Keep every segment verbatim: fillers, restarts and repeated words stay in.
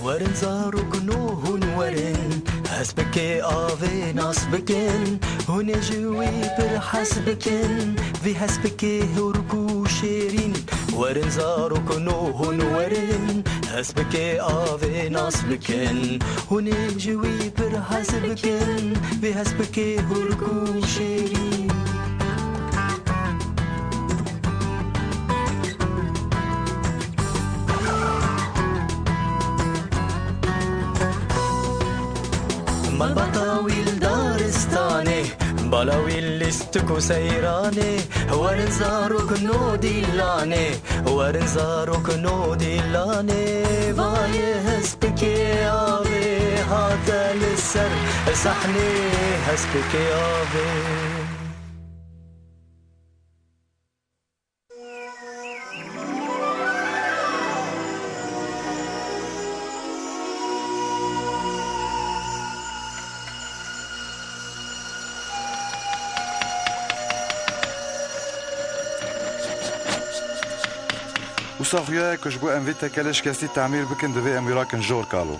Werin zarokno hûn werin, hespikê avê nas bikin, hûn ê ji wî pir hez bikin, vî hespikê hûrk û şêrîn. Werin zarokno hûn werin, hespikê avê nas bikin, hûn ê ji wî pir hez bikin, vî hespikê hûrk û şêrîn. Malbata wî li daristanê, bala wî lîstik û seyranê, werin zarokno dîlanê, werin zarokno dîlanê, vayê hespikê avê hate li ser sahnê, hespikê avê. Wisa xuya ye ku ji bo em vê tekelê şikestî temîr bikin, divê em wî rakin jor kalo.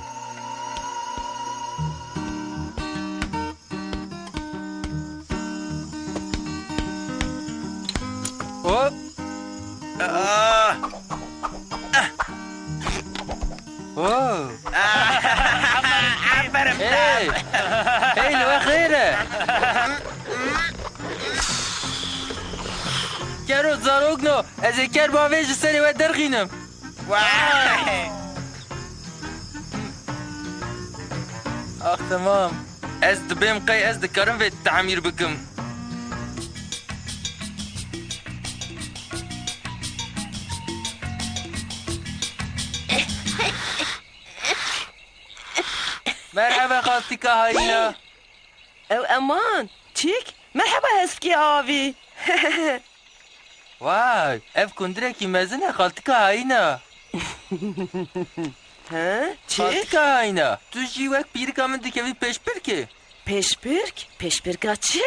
Hop! Ah! Oh! Aferin. Hey! Hey, li we xêr e? Kero zarokno, ez ê ker bavê ji serê we derxînim. Vay! Ax, temam. Ez dibêm qey ez dikarim vê tamîr bikim. Merheba xaltika Hayîna. Ew eman, çîk? Merheba hespikê avî. Vay, ev kundirekî mezin e, xaltika Hayîna. He, çi? Xaltika Hayîna, tu jî wek pîrika min dikevî pêşbirkê. Pêşbirk? Pêşbirka çi?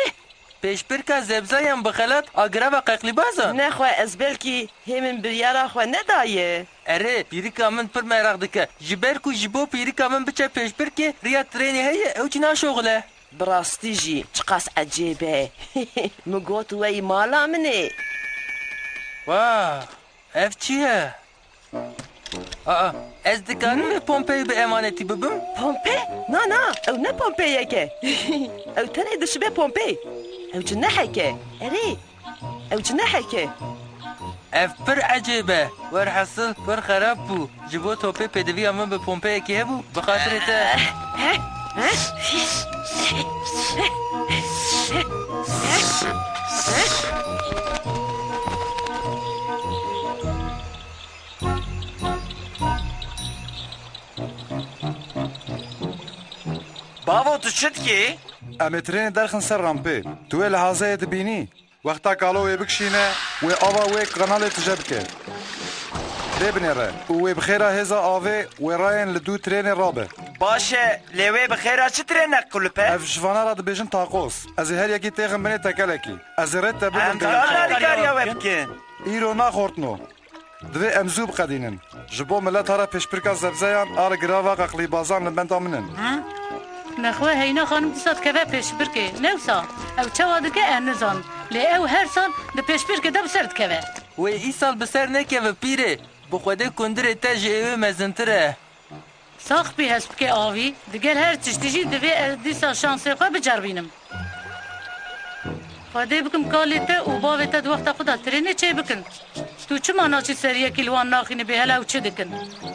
Pêşbirka zebzayan bi xelat a girava qeqlîbazan. Nexwe ez belkî hê min biryara xwe nedaye. Erê, pîrika min pir meraq dike. Ji ber ku ji bo pîrika min biçe pêşbirkê, riya trênê heye, ew jî naşoxile. Bi rastî jî çiqas ecêb e. Min got wey mala min ê. Wa, ev çi ye? Aa, ez dikarim vê pompeyê bi emanetî bibim? Pompe? Na, na, ew ne pompeyek e. Ew tenê dişibe pompeyê. Ew cinehek e. Erê, ew cinehek e. Ev pir ecêb e. Werhasil pir xerab bû. Ji bo topê pêdiviya min bi pompeyekî hebû, bi xatirê te. Bavo, tu çi dikî? Em ê trênê derxin ser rampê. Tu wê li hazeyê dibînî? Wexta kalo wê bikişîne, wê ava wê kanalê tije bike. Lê binêre û wê bi xêra hêza avê wê rayên li dû trênê rabe. Baş e, lê wê bi xêra çi trênek qulip e? Ev ji vana re dibêjin taqoz. Ez ê her yekî têxim binê tekelekî. Ez ê rê te bidim. Em dikar alîkariya we bikin. Îro naxortno. Divê em zû biqedînin. Ji bo milet here pêşbirka zebzeyan a li girava qeqlîbazan li benda min in. Nexwe Heyna xanim dîsa dikeve pêşbirkê. Ne wisa? Ew çawa dike, ez nizanim. Lê ew her sal di pêşbirkê de bi ser dikeve. Wê îsal bi ser nekeve pîrê. Bi Xwedê kundirê te ji êwê mezintir e. Sax bî hespikê avî, digel her tiştî jî divê ez dîsa şansê xwe biceribînim. Xwedê bikim kalê te û bavê te di wexta xwe de trênê çêbikin. Tu çima naçî ser yekî li wan naxînî bêhela ew çi dikin?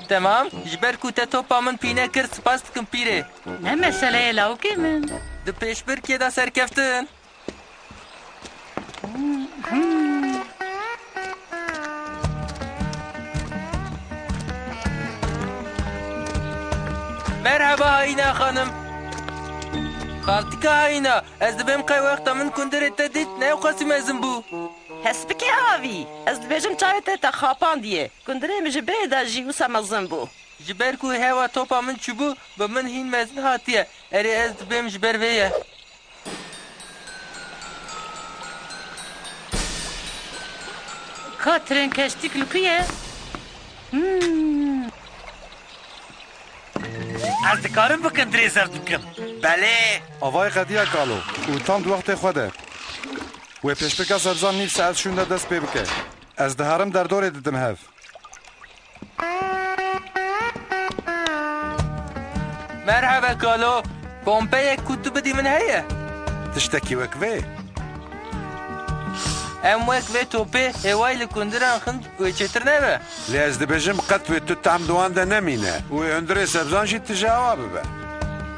Temam, ji ber ku te topa min pîne kir, spas dikim pîrê. Ne meseleyê lawikê min. Di pêşbirkê de serkeftin. Merheba Hayîna xanim. Xaltika Hayîna, ez dibêm qey wexta min kundirê te dît, ne ew qasî mezin bû. Hespikê avî, ez dibêjim çavê te te xapandiye. Kundirê min ji berê de jî wisa mezin bû. Ji ber ku hewa topa min çûbû, bi min hîn mezin hatiye. Erê, ez dibêm ji ber vê ye. Ka trênkeştîk li ku ye? Hmm. Ez dikarim bi kindirê zeft bikim. Belê. Avayê qediya kalo û tam di wextê xwe de. Wê pêşbirka sebzan nîv saet şûnde dest pê bike. Ez diherim derdorê didim hev. Merhaba kalo. Pompeyek ku tu bidî min heye? Tiştekî wek vê? Em wek vê topê hewayî li kundiran xin wê çêtir nebe? Lê ez dibêjim qet wê tu tehm di wan de nemîne û wê hundirê sebzan jî tije awa bibe.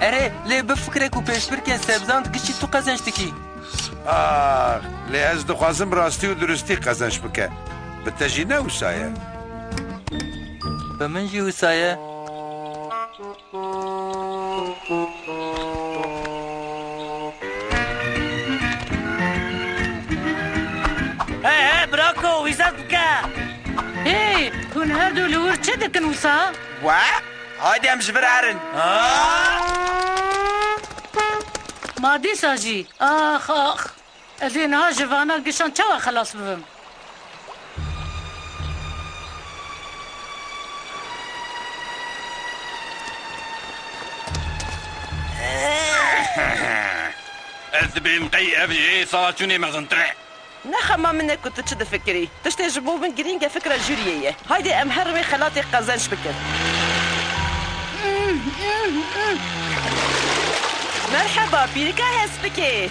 Erê, lê bifikire ku pêşbirkên sebzan giştî tu qezenc dikî. Ax, lê ez dixwazim rastî û durustî qezenc bike. Bi te jî ne wisa ye? Bi min jî wisa ye. Hey, hey, brako, wî zeft bike. Hey, hûn her du li wir çi dikin wisa? We? Haydi em ji vir herin. Ha? Ma dîsa jî. Ax, ax. Ez ê niha ji vana gişan çawa xelas bibim? Ez dibêm qey ev jê saçûnê mezintir e. Ne xema min e ku tu çi difikirî. Tiştê ji bo min girîng e fikra jûriyê ye. Haydi em herin wê xelatê qezenc bikin. Merheba, pîrika hespikê.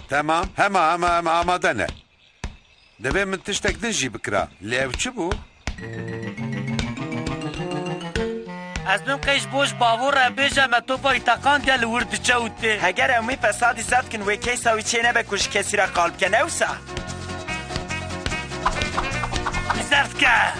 Temam, hema, hema, hema amade ne. Divê min tiştek din jî bikira. Lê ew çi bû? Ez bin qey ji bo ji bavor re bêje me topa wî teqandiye li wir diçe û tê. Heger em wî fesadî zeft kin wê keysa wî çê nebe ku ji kesî re qal bike, ne wisa? Wî zeft ke!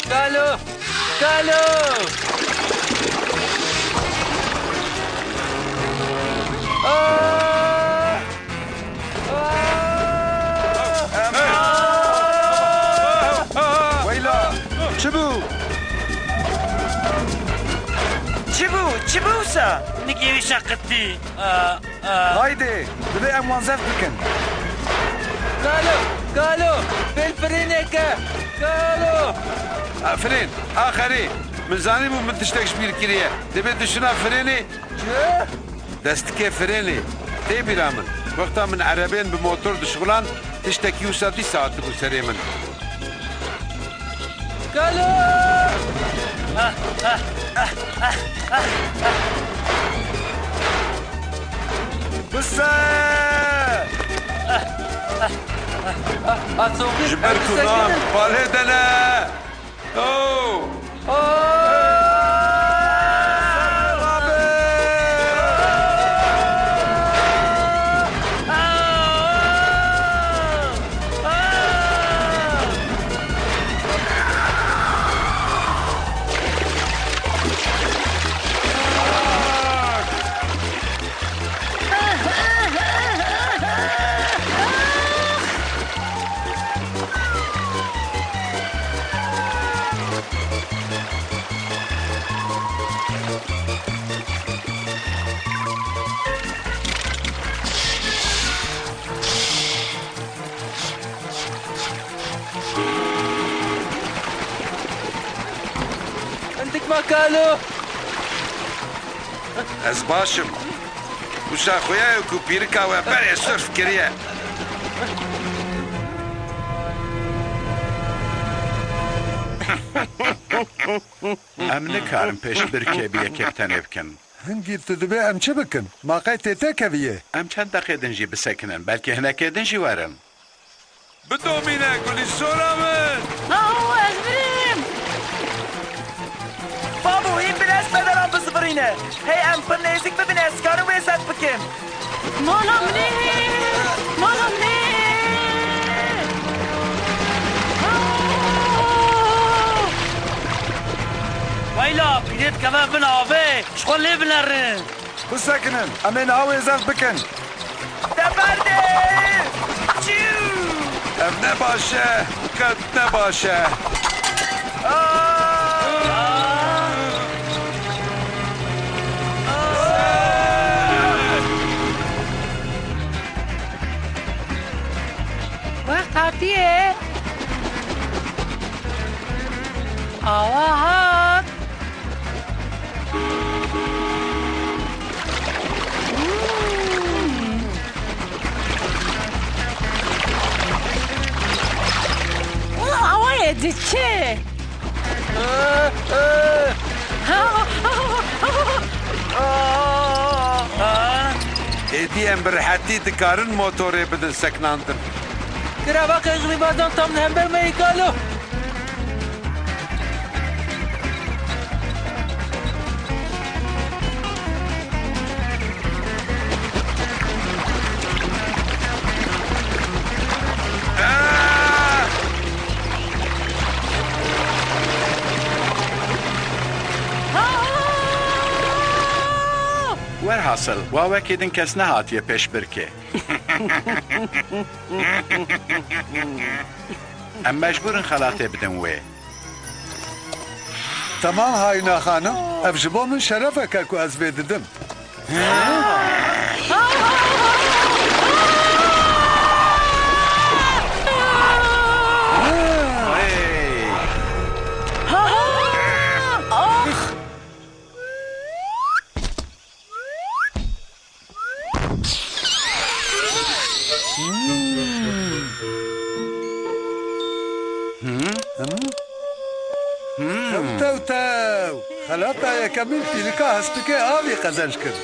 Kalo! Kalo! Ah! Weyla! Çi bû? Çi bû? Çi bû wisa? Nikê wî şeqitî. Aa, aa. Haydi, divê em wan zeft bikin. Kalo! Kalo! Pêl firêneke! Kalo! A, firên! Axerî! Min zanîbû min tiştek ji bîr kiriye. Divê tu şina firênê. Çi? Destikê firênê tê bîra min. Wexta min erebeyên bi motor dişuxilan, tiştekî wisa dîsa hatibû serê min. Kalo! Bise! Ji ber ku nan palê de ne! Oh! Hindik me kalo. Ez baş im. Wisa xuya ye ku pîrika we berê sirf kiriye. Em nikarin pêşbirkê bi yekê bi tenê bikin. Hingî tu dibê em çi bikin? Ma qey tê te keviyê? Em çend deqê din jî bisekinin, belkî hinekê din jî werin. Bidomîne, gulî sora min! Aho, ez birîm! Babo, hîn bin ez pederan bizivirîne. Hey, em pir nêzîk bibin, ez karim wê zeft bikim. Mala min ê! Mala min ê! Aho! Weyla, pîrê dikeve bin avê, ji xwe lê binerin. Bisekinin, em ê niha wê zeft bikin. Te berdê! Çiw! Ev ne baş e, qet ne baş e. Wext hatiye. Awa hat. Awa ye diçe. Êdî em bi rihetî dikarin motorê bidin sekinandin. Kirava qêjrîbazan tam li hember me yê kalo. Werhasil, wa wekî din kes nehatiye pêşbirkê. Em mecbûr in xelatê bidin wê. Temam Hayna Xanim, ev ji bo min şerefek e ku ez vê didim. Tew, tew, tew! Xelata yekemîn pîlika hespikê avî qezenc kir.